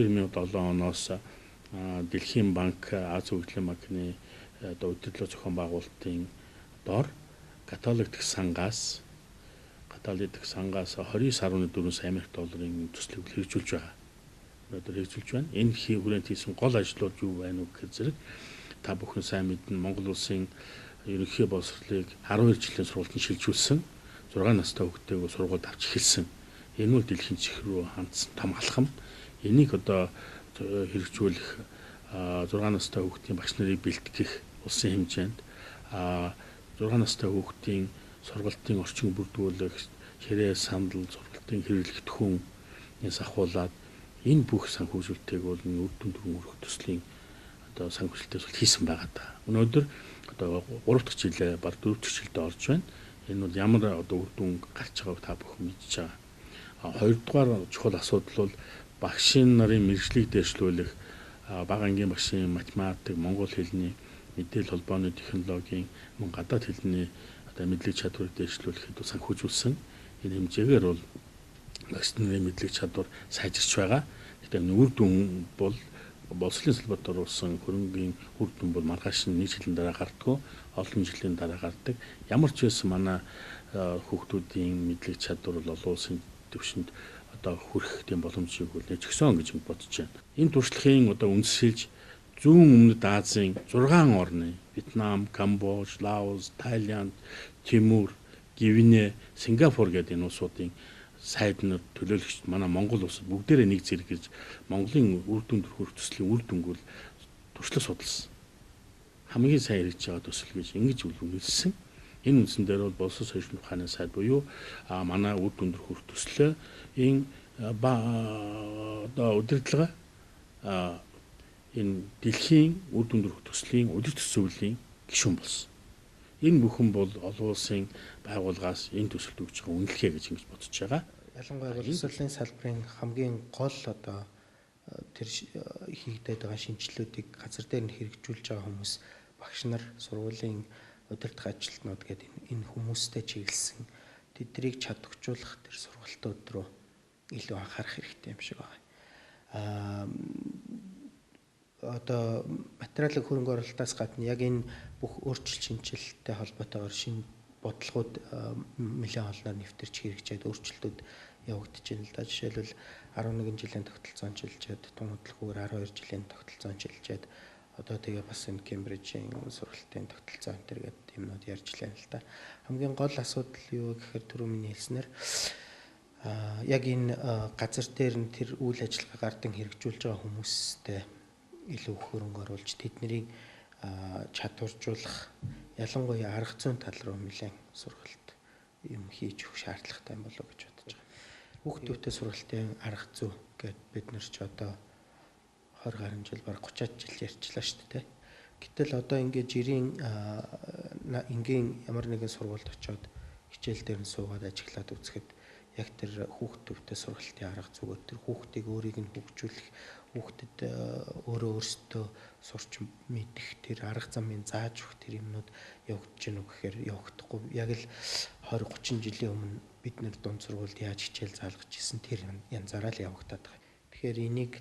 2007 оноос Дэлхийн банк, Ази хөгжлийн банкны одоо удирдлага зохион байгуулалтын дор Католик дэх сангаас 29.4 сая Америк долларын төслийг хэрэгжүүлж байгаа. Өнөөдөр хэрэгжүүлж байна. Энэ хүрээнд хийсэн гол ажлууд юу байна вэ гэхээр зэрэг та бүхэн сайн мэднэ, Монгол улсын ерөнхий боловсролыг 12 жилийн сургуультанд шилжүүлсэн, 6 настай хүүхдтэйг сургуульд авч эхэлсэн. Энэ бол дэлхийн чих рүү хандсан том алхам. Энийг одоо хэрэгжүүлэх, 6 настай хүүхдийн багш нарыг бэлтгэх улсын хэмжээнд, 6 настай хүүхдийн сургалтын орчин бүрдүүлэх, ширээ сандал, сургалтын хэрэглэгдэхүүнээс ахуулаад энэ бүх санхүүжилтийг бол үр дүн төрөн өрөх төслийн одоо санхүүжилтээс бол хийсэн байгаа даа. Өнөөдөр одоо 3 дахь жилээ, баг 4 дахь жилдээ орж байна. Энэ бол ямар одоо үр дүн гарч байгааг та бүхэн мэдж байгаа. Хоёрдугаар чухал асуудал бол багшийн нарын мэргэжлийг дэвшлүүлэх, бага ангийн багшийн математик, монгол хэлний, мэдээлэл холбооны технологийн, мөн гадаад хэлний одоо мэдлэг чадварыг дэвшлүүлэхэд санхүүжүүлсэн. Энэ хэмжээгээр бол багш нарын мэдлэг чадвар сайжирч байгаа. Гэхдээ үр дүн бол боловсролын салбарт оруулсан хөрөнгийн үр дүн бол маргааш нь нэг жилийн дараа гардаггүй, олон жилийн дараа гардаг. Ямар ч байсан манай хүүхдүүдийн мэдлэг чадвар бол олон улсын түвшинд одоо хүрэх тийм боломжийг бол нээж өгсөн гэж бодож байна. Энэ туршлагын одоо үндэслэж зүүн өмнөд Азийн 6 орны Вьетнам, Камбож, Лаос, Таиланд, Тимур, Гвинэ, Сингапур гэдэг энэ улсуудын сайд нар, төлөөлөгчд манай Монгол улсад бүгдээрээ нэг зэрэг гэж Монголын үр дүн төрөх төслийн үр дүнг бол туршлага судалсан. Хамгийн сайн хэрэгжиж байгаа төсөл гэж ингэж үнэлсэн. Энэ үндсэн дээр бол боловсрол соёлын ухааны сайд буюу манай үр дүн төрөх төслөө энэ одоо удирдлага энэ дэлхийн үр дүн төрөх төслийн удирдах зөвлөлийн гишүүн болсон. Энэ бүхэн бол олон улсын байгууллагаас энэ төсөлд өгч байгаа үнэлгээ гэж ингэж бодож байгаа. Ялангуяа боловсролын салбарын хамгийн гол одоо тэр хийгдээд байгаа шинжилгээнүүдийг газар дээр нь хэрэгжүүлж байгаа хүмүүс, багш нар, сургуулийн удирдах ажилтнууд гэдэг энэ хүмүүстэй чиглэсэн тэднийг чадваржуулах тэр сургалтууд руу илүү анхаарах хэрэгтэй юм шиг байна. Одоо материалын хөрөнгө оруулалтаас гадна яг энэ бүх өөрчлөлт шинжилэлттэй холбоотойгоор шинэ бодлогууд нэлээд олноор нэвтэрч хэрэгжээд өөрчлөлтүүд явагдаж байна л да. Жишээлбэл 11 жилийн тогтолцоон шилжээд, тун хөдөлгүүр 12 жилийн тогтолцоон шилжээд, одоо тэгээ бас энэ Кембрижийн сургалтын тогтолцоо энэ төр гэдэг юмнууд ярьж лээ л да. Хамгийн гол асуудал юу гэхээр түрүү миний хэлснээр яг энэ газар дээр нь тэр үйл ажиллагаа гардан хэрэгжүүлж байгаа хүмүүстэй илүү хөрөнгө оруулж тэднийг чадваржуулах, ялангуяа арга зүйн тал руу нэлээд сургалт юм хийж өгөх шаардлагатай юм болов уу гэж бодож байгаа. Хүүхдүүдтэй сургалтын арга зүй гэд бид нар ч одоо 20 гаруй жил, бараг 30 жил ярьчлаа шүү дээ. Гэтэл одоо ингээд жирийн энгийн ямар нэгэн сургуульд очиод хичээл дээр нь суугаад ажиглаад үзэхэд яг тэр хүүхдүүдтэй сургалтын арга зүгээр тэр хүүхдийг өөрийг нь хөгжүүлэх, хүүхдэд өөрөө өөрсдөө сурч мэдэх тэр арга замын зааж өгөх тэр юмнууд явагдаж гэнэ үү гэхээр явагдахгүй. Яг л 20 30 жилийн өмнө бид нэр дунд сургуульд яаж хичээл заалгаж исэн тэр янзаараа л явагдаад байгаа. Тэгэхээр энийг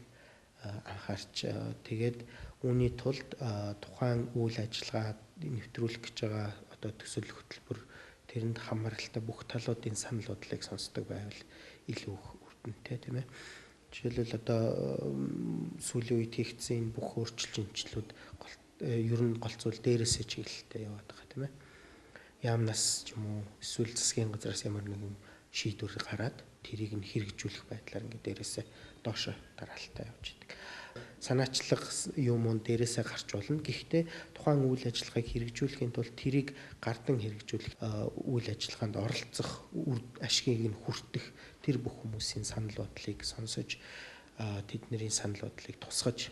анхаарч тэгээд үүний тулд тухайн үйл ажиллагаа нэвтрүүлэх гэж байгаа одоо төсөл хөтөлбөр тэрэнд хамааралтай бүх талуудын санал бодлыг сонсдог байвал илүү их үр дүнтэй, тийм ээ. Жишээлбэл одоо сүүлийн үед хийгдсэн энэ бүх өөрчлөлт шинжилэлүүд ер нь голцвол дээрээсээ чиглэлтэй яваад байгаа, тийм ээ. Яамнаас ч юм уу эсвэл засгийн газраас ямар нэгэн шийдвэр гараад тэрийг нь хэрэгжүүлэх байдлаар ингээд дээрээсээ доошо дараалалтай явж идэг. Санаачлах юм уу дээрээсээ гарч болно. Гэхдээ тухайн үйл ажиллагааг хэрэгжүүлэхийн тулд тэрийг гардан хэрэгжүүлэх үйл ажиллагаанд оролцох, үр ашгийг нь хүртэх тэр бүх хүмүүсийн санал бодлыг сонсож, тэдний санал бодлыг тусгаж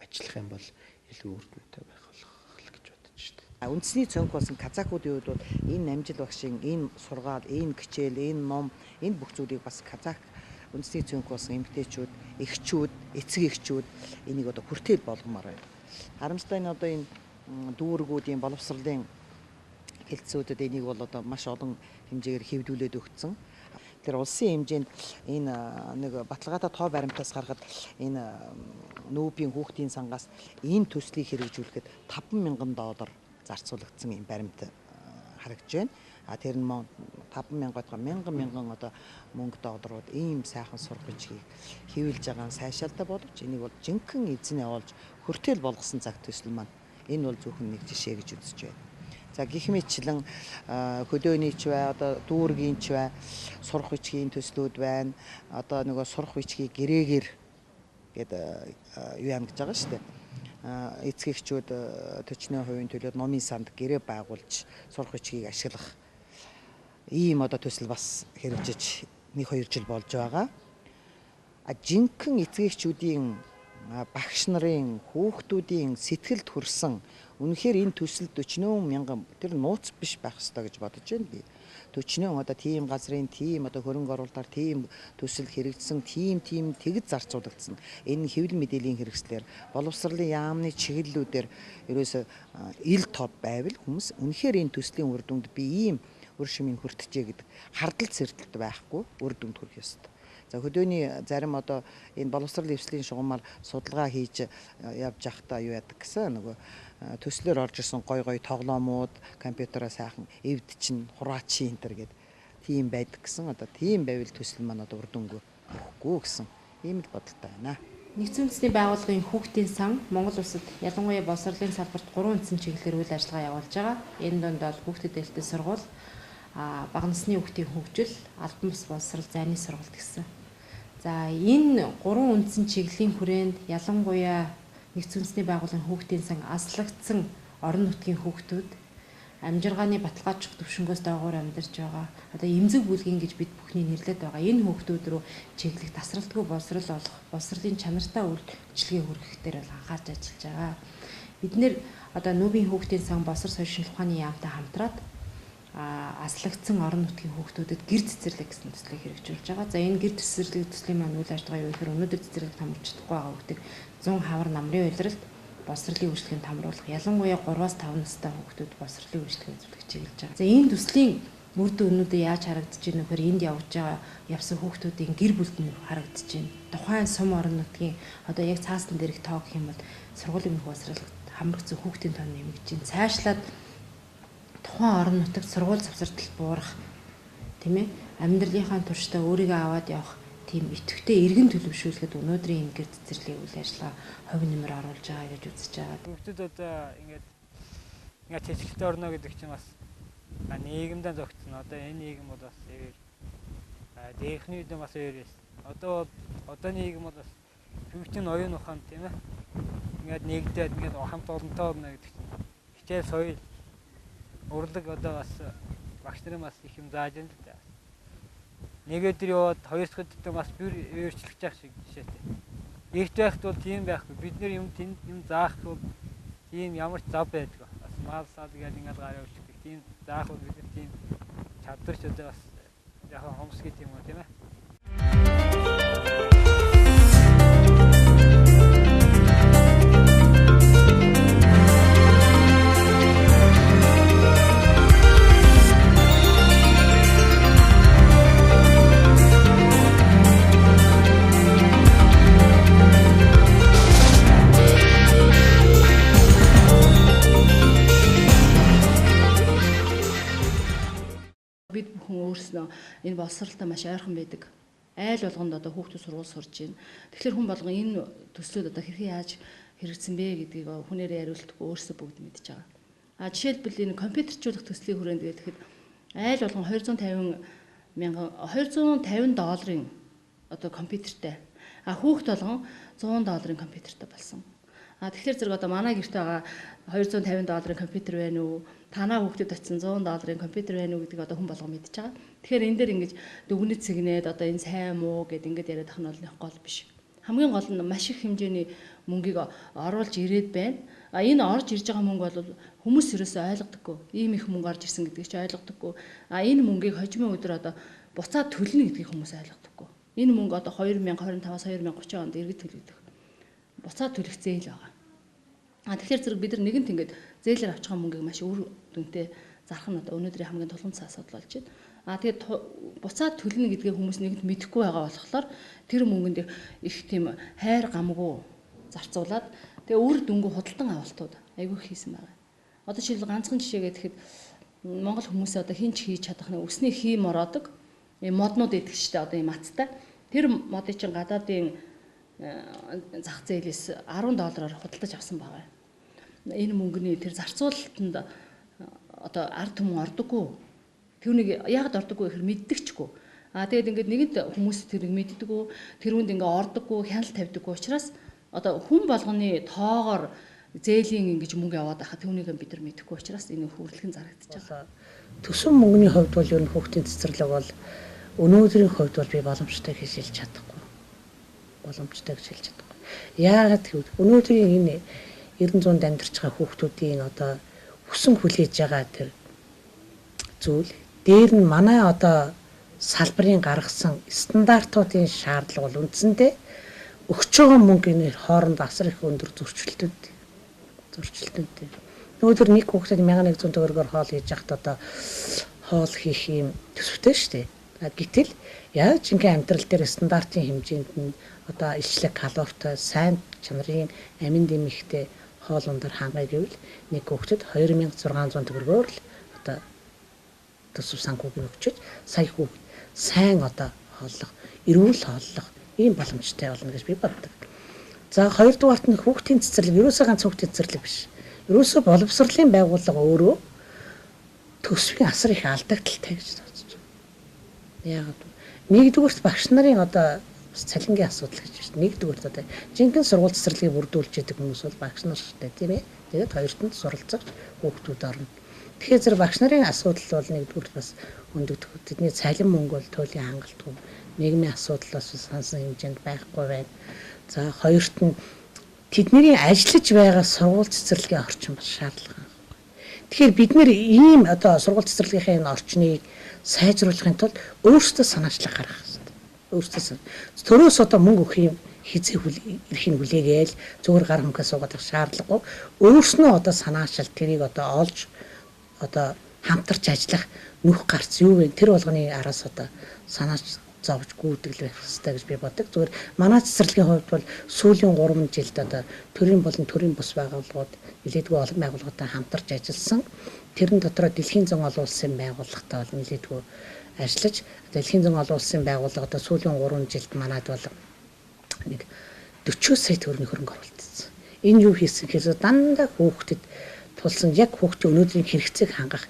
ажиллах юм бол илүү үр дүнтэй байх болох гэж бодож шүү дээ. Үндэсний цонх болсон казакуудын хувьд бол энэ амжил багшийн энэ сургаал, энэ хичээл, энэ ном, энэ бүх зүйлийг бас казак үндэсний цонх болсон эмэгтэйчүүд, эгчүүд, эцэг эгчүүд энийг одоо хүртэл болгомоор байна. Харамсалтай нь одоо энэ дүүргүүдийн боловсролын хэлтсүүдэд энийг бол одоо маш олон хэмжээгээр хэвдүүлээд өгсөн. Тэгэхээр улсын хэмжээнд энэ нэг баталгаатай тоо баримтаас гарахад энэ нүүбийн хүүхдийн сангаас энэ төслийг хэрэгжүүлэхэд $5,000 зарцуулагдсан юм баримт харагдж байна. А тэр нь 5,000 годгоо мянган одоо мөнгө долларууд ийм сайхан сурах бичгийг хэвлэж байгаа нь сайшаалтай боловч энийг бол жинхэнэ эзнээ олж хүртэл болгосон цаг төсөл маань энэ бол зөвхөн нэг жишээ гэж үзэж байна. За гэх мэтчлэн хөдөөний ч бай, одоо дүүргийн ч бай, сурах бичгийн төслүүд байна. Одоо нөгөө сурах бичгийг гэрээгээр гэдэг юу яана гэж байгаа шүү дээ. Эцэг эхчүүд 49% төлөөд номын санд гэрээ байгуулж сурах бичгийг ашиглах ийм одоо төсөл бас хэрэгжиж 1-2 жил болж байгаа. А жинхэнэ эцэг эхчүүдийн багш нарын хүүхдүүдийн сэтгэлд хүрсэн үнэхээр энэ төсөл 40,000 тэр нууц биш байх ёстой гэж бодож байна би. 40 одоо тийм газрын тийм одоо хөрөнгө оруулалтаар тийм төсөл хэрэгжсэн, тийм тэгж зарцуулагдсан. Энэ хэвлэл мэдээллийн хэрэгслэр боловсролын яамны чиглэлүүдээр ерөөсөө ил тод байвал хүмүүс үнэхээр энэ төслийн үр дүнд би ийм үр шимийг хүртжээ гэдэг хардал сэрдэлт байхгүй үр дүнд хүрэх ёстой. За хөдөөний зарим одоо энэ боловсрол эвслийн шугамар судалгаа хийж явж байхдаа юу яадаг гэсэн нөгөө төслөөр орж ирсэн гой гой тоглоомууд компьютераа сайхан эвд чинь хураачин энэ төр гэд тийм байдаг гэсэн. Одоо тийм байвал төсөл маань одоо үр дүнгүй өгөхгүй гэсэн ийм л бодолтой байна. Нэгдсэн үндэсний байгууллагын хүүхдийн сан Монгол улсад ялангуяа боловсролын салбарт 3 үндсэн чиглэлээр үйл ажиллагаа явуулж байгаа. Энэ дунд бол хүүхдэд ээлтэй сургууль, бага насны хүүхдийн хөгжил, албан бус боловсрол, зайны сургалт гэсэн. За энэ 3 үндсэн чиглэлийн хүрээнд ялангуяа нэгдсэн үндэсний байгууллагын хүүхдийн сан аслагдсан орон нутгийн хүүхдүүд амжиргааны баталгаажих төвшнгөөс доогуур амьдарч байгаа. Одоо эмзэг бүлгийн гэж бид бүхний нэрлэдэг байгаа. Энэ хүүхдүүд рүү чиглэх тасралтгүй боловсрол олох, боловсролын чанартай үйлчилгээ хүргэх дээр бол анхаарч ажиллаж байгаа. Бид нэр одоо нүүбийн хүүхдийн сан боловсрол соёл шинжилгээ ухааны яамтай хамтраад аслагдсан орон нутгийн хүүхдүүдэд гэр цэцэрлэг гэсэн төслийг хэрэгжүүлж байгаа. За энэ гэр цэцэрлэг төслийн маань үйл ажиллагаа юу гэхээр өнөөдөр цэцэрлэг хамарч чадахгүй байгаа хүүхдийг 100 хавар намрын улиралд боловсролын үйлчилгээнд хамруулах, ялангуяа 3-5 настай хүүхдүүд боловсролын үйлчилгээнд үзүүлэх чиглэж байгаа. За энэ төслийн үр дүн өнөөдөр яаж харагдаж байна вэ гэхээр энд явж байгаа явсан хүүхдүүдийн гэр бүлд нь харагдаж байна. Тухайн сум орон нутгийн одоо яг цаасан дээрх тоо гэх юм бол сургуулийн өмнөх боловсрол хамрагдсан хүүхдийн тоо нэмэгдэж байна. Цаашлаад тухайн орон нутагт сургууль завсардал буурах, тийм амьдралынхаа туршдаа өөрийгөө аваад явах тийм идэвхтэй эргэн төлөвшүүлэхэд өнөөдрийн энэ гэр цэцэрлэгийн үйл ажиллагаа хувь нэмэр оруулж байгаа гэж үзэж байгаа. Хүүхдүүд одоо ингээд чичгэлтэй орно гэдэг чинь бас нийгэмдээ зогтсон. Одоо энэ нийгэм бол бас өөр. Дээрхний үед бас өөр байсан. Одоо нийгэм бол бас хүүхдийн оюун ухаан тийм ингээд нэгдээд ингээд хамт олонтой орно гэдэг чинь хичээл соёл урлаг одоо бас багш нарын бас их юм зааж байна л да. Нэг өдөр яваад хоёр дахь өдөртөө бас бүр өөрчлөгдөж явах шиг жишээтэй. Эрт байхад бол тийм байхгүй. Бид нэр юм тэнд юм заах бол тийм ямар ч зав байдгүй. Бас мал сал гэдэг ингээд гараа өөрчлөгдөх. Тийм заах бол бид нар тийм чадварч одоо бас яг хомс гэх юм уу тийм ээ. Бид бүхэн өөрснөө энэ боловсролтой маш ойрхон байдаг. Айл болгонд одоо хүүхдүүд сургууль сурж байна. Тэгэхээр хүн болгон энэ төслүүд одоо хэрхэн яаж хэрэгжсэн бэ гэдгийг хүнээрээ яриултгүй өөрсдөө бүгд мэдж байгаа. А жишээлбэл энэ компьютерчүүлэх төслийн хүрээнд гэхэд айл болгон $250 долларын одоо компьютертэй. А хүүхд болгон $100 долларын компьютертэй болсон. А тэгэхээр зэрэг одоо манай гэрт байгаа $250 долларын компьютер байна уу? Танаа хүүхдэд очсон $100 долларын компьютер байна уу гэдгийг одоо хүн болгон мэдж байгаа. Тэгэхээр энэ дээр ингэж дүгнэж цэгнээд одоо энэ сайн муу гэд ингэж яриад ах нь бол нэг гол биш. Хамгийн гол нь маш их хэмжээний мөнгийг оруулж ирээд байна. А энэ орж ирж байгаа мөнгө бол хүмүүс ерөөсөө ойлгодоггүй. Ийм их мөнгө орж ирсэн гэдгийг ч ойлгодоггүй. А энэ мөнгийг хожимын өдөр одоо буцаад төлнө гэдгийг хүмүүс ойлгодоггүй. Энэ мөнгө одоо 2025-аас 2030 онд эргэж төлөгдөх. Буцаад төлөх зээл байгаа. А тэгэхээр зэрэг бид нар нэгэнт ингээд зээлээр авч байгаа мөнгийг маш үр дүнтэй зарах нь одоо өнөөдрийн хамгийн тулгымцсан асуудал болж байна. А тэгээд буцаад төлнө гэдгээ хүмүүс нэгэнт мэдэхгүй байгаа болохоор тэр мөнгөнд их тийм хайр гамгүй зарцуулаад тэгээ үр дүнгүй худалдан авалтууд айгүй хийсэн байгаа. Одоо жишээлбэл ганцхан жишээ гэхэд Монгол хүмүүс одоо хин ч хийж чадах нэг өсний хий мороодог ийм моднууд идэх штэ одоо ийм аттай. Тэр модыг чинь гадаадын зах зээлээс 10 доллараар худалдаж авсан байгаа. Энэ мөнгөний тэр зарцуулалтанд одоо ард түмэн ордоггүй. Түүнийг яагаад ордоггүй гэхээр мэддэгчгүй. Аа тэгээд ингээд нэгэнт хүмүүс тэрийг мэддэггүй, тэрүүнд ингээ ордоггүй, хяналт тавьдаггүй учраас одоо хүн болгоны тоогоор зээлийн ингэж мөнгө яваад байхад түүнийг бид нар мэдэхгүй учраас энэ хүрлэгэн зарагдаж байгаа. Төсөв мөнгөний хувьд бол ер нь хүүхдийн цэцэрлэг бол өнөөдрийн хувьд бол би боломжтой гэж хэлж чадахгүй. Боломжтой гэж хэлж чадахгүй. Яагаад гэвэл өнөөдрийн энэ 90-100-д амьдарч байгаа хүүхдүүдийн одоо хүсэн хүлээж байгаа тэр зүйл дээр нь манай одоо салбарын гаргасан стандартуудын шаардлага бол үндсэндээ өгч байгаа мөнгөний хооронд асар их өндөр зөрчилтүүд. Өнөөдөр нэг хүүхдэд 1100 төгрөгөөр хоол хийж яхад одоо хоол хийх юм төсөвтэй шүү дээ. Гэтэл яг жинхэнэ амьдрал дээр стандартын хэмжээнд нь одоо илчлэг калоритой сайн чанарын амин дэмихтэй хоол ундар хангая гэвэл нэг хүүхдэд 2600 төгрөгөөр л одоо төсөв санхүүг өгчөж сая хүүхд сайн одоо хооллох, эрүүл хооллох ийм боломжтой болно гэж би боддог. За хоёрдугаарт нь хүүхдийн цэцэрлэг ерөөсөө ганц хүүхдийн цэцэрлэг биш. Ерөөсөө боловсролын байгууллага өөрөө төсвийн асар их алдагдaltaй гэж тооцож байна. Яагаад вэ? Нэгдүгüрт багш нарын одоо бас цалингийн асуудал гэж байна. Нэгдүгüрт одоо жинхэнэ сургууль цэцэрлэгийг бүрдүүлж идэг хүмүүс бол багш нар шүү дээ, тийм ээ. Тэгээд хоёрт нь суралцагч хүүхдүүд орно. Тэгэхээр зэрэг багш нарын асуудал бол нэгдүгüрт бас өндөгдөх. Тэдний цалин мөнгө бол туйлын хангалтгүй. Нийгмийн асуудал бас сансан хэмжээнд байхгүй байна. За хоёрт нь тэдний ажиллаж байгаа сургууль цэцэрлэгийн орчин бас шаардлага. Тэгэхээр бид нэр ийм одоо сургууль цэцэрлэгийнхээ энэ орчныг сайжруулахын тулд өөрсдөө санаачлах гаргах хэрэгтэй. Өөрсдөө төрөөс одоо мөнгө өгөх юм хизээ эрхийг хүлээгээл зүгээр гар хөнгөө суугаад байх шаардлагагүй. Өөрснөө одоо санаачил тэрийг одоо олж одоо хамтарч ажиллах нүх гарц юу вэ? Тэр болгоны араас одоо санаач зовж гүйтгэл байх хэрэгтэй гэж би боддог. Зүгээр манай цэцэрлэгийн хувьд бол сүүлийн 3 жилд одоо төрийн болон төрийн бус байгууллагууд нэлээдгүй олон байгууллагатай хамтарч ажилласан. Тэрэн дотроо Дэлхийн зөн олон улсын байгууллагатай бол нэлээдгүй ажиллаж, Дэлхийн зөн олон улсын байгууллага одоо сүүлийн 3 жилд манад бол нэг 40 сая төгрөгийн хөрөнгө оруулалт. Энэ юу хийсэн гэхээр дандаа хүүхдэд тулсан яг хүүхдийн өнөөдрийн хэрэгцээг хангах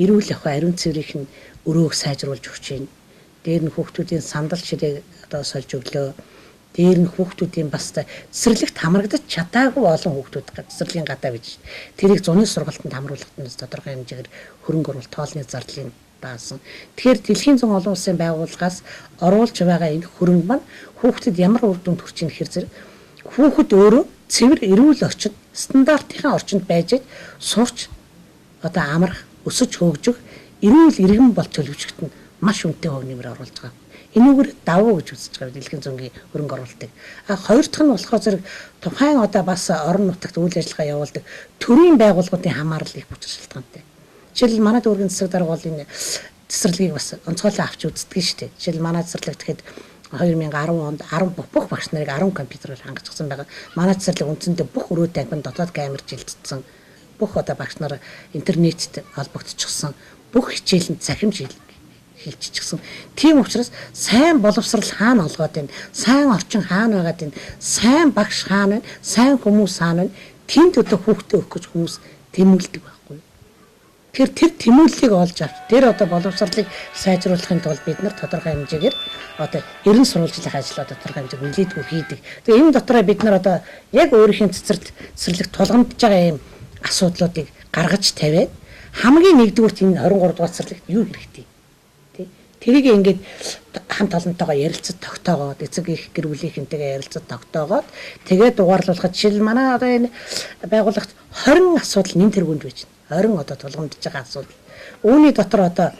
эрүүл ахуй ариун цэврийнх нь өрөөг сайжруулж өгч байна. Дээр нь хүүхдүүдийн сандал ширээг одоо сольж өглөө. Дээр нь хүүхдүүдийн бас цэцэрлэгт хамрагдаж чадаагүй олон хүүхдүүд цэцэрлэгийн гадаа байж. Тэрийг зуны сургалтанд хамруулахад нь тодорхой хэмжээгээр хөрөнгө оруулалт тоолны зардлыг даасан. Тэгэхээр Дэлхийн зөн олон улсын байгууллагаас оруулж байгаа энэ хөрөнгө маань хүүхдэд ямар үр дүнд хүрч ийн гэхээр зэрэг хүүхэд өөрөө цэвэр эрүүл орчинд стандартынхаа орчинд байж сурч одоо амрах, өсөж хөгжих, эрүүл иргэн болж төлөвшөхт нь маш үнэтэй хувь нэмэр оруулж байгаа. Энүүгээр давуу гэж үзэж байгаа Дэлхийн зөнгийн хөрөнгө оруулалтыг. А хоёр дахь нь болохоор зэрэг тухайн одоо бас орон нутагт үйл ажиллагаа явуулдаг төрийн байгууллагуудын хамаарал их хүч шалтгаантай. Жишээлбэл манай дүүргийн засаг дарга бол энэ цэцэрлэгийг бас онцгойлон авч үздэг шүү дээ. Жишээл манай цэцэрлэг тэгэхэд 2010 онд 10 бүх багш нарыг 10 компьютерээр хангацсан байгаа. Манай цэцэрлэг үндсэндээ бүх өрөө танхим дотоод камер жилтсэн. Бүх одоо багш нар интернетд холбогдчихсон. Бүх хичээл нь цахим хилччихсэн. Тийм учраас сайн боловсрал хаана олгоод байна? Сайн орчин хаана байгаад байна? Сайн багш хаана байна? Сайн хүмүүс хаана байна? Тэнд одоо хүүхдээ өгөх гэж хүмүүс тэмүүлдэг байхгүй. Тэгэхээр тэр тэмүүллийг олж авч тэр одоо боловсролыг сайжруулахын тулд бид нар тодорхой хэмжээгээр одоо 90 сурвалжлах ажил одоо тодорхой хэмжээг нэлээдгүй хийдэг. Тэгээ энэ дотроо бид нар одоо яг өөрийнхөө цэцэрлэг тулгамдж байгаа юм асуудлуудыг гаргаж тавиад хамгийн нэгдүгüрт энэ 23 дугаар цэцэрлэгт юу хэрэгтэй? Тэрийг ингээд хамт олонтойгоо ярилцаж тогтоогоод эцэг их гэр бүлийнхэнтэйгээ ярилцаж тогтоогоод тэгээд дугаарлуулахад жишээл манай одоо энэ байгууллагт 20 асуудал нэн тэргуунд байж байна. 20 одоо тулгамдж байгаа асуудал. Үүний дотор одоо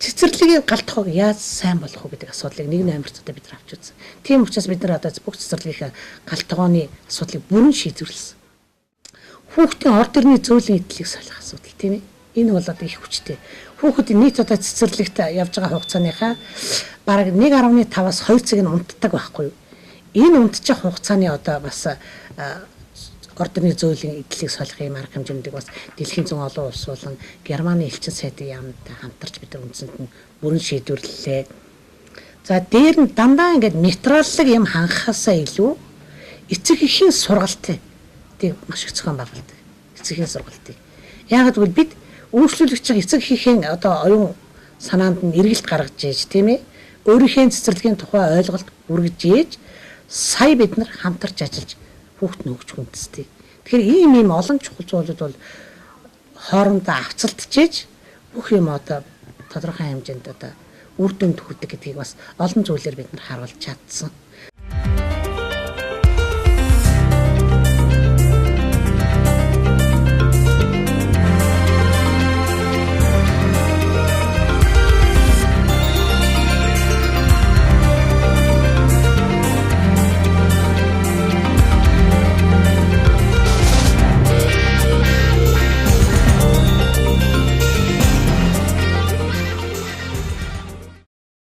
цэцэрлэгийн гал тогоог яаж сайн болгох вэ гэдэг асуудлыг нэг наймарт одоо бид нар авч үзсэн. Тийм учраас бид нар одоо бүх цэцэрлэгийн гал тогооны асуудлыг бүрэн шийдвэрлэсэн. Хүүхдийн орд ирний зөөлөн идлийг солих асуудал тийм ээ. Энэ бол одоо их хүчтэй. Хүүхэд нийт одоо цэцэрлэгт явж байгаа хугацааныхаа бараг 1.5-аас 2 цаг нь унтдаг байхгүй юу? Энэ унтчих хугацааны одоо бас ордны зөөлөн эдлийг солих юм арга хэмжээндийг бас дэлхийн зүүн олон улс болон Германы элчин сайдын яамтай хамтарч бид нар үндсэнд нь бүрэн шийдвэрлэлээ. За дээр нь дандаа ингээд материаллык юм хангахаасаа илүү эцэг эхийн сургалтыг маш их зохион байгуулдаг. Эцэг эхийн сургалтыг. Яагаад гэвэл бид үйлчлүүлэгч эцэг эхийн одоо оюун санаанд нь эргэлт гаргаж ээж тийм ээ. Өөрийнхөө цэцэрлэгийн тухай ойлголт хүргэж ээж сая бид нар хамтарч ажиллаж хүүхд нь хөгжих үндэстэй. Тэгэхээр ийм олон чухал зүйлүүд бол хоорондоо авцалтжээж бүх юм одоо тодорхой хэмжээнд одоо үр дүнд хүрдэг гэдгийг бас олон зүйлээр бид нар харуулж чадсан.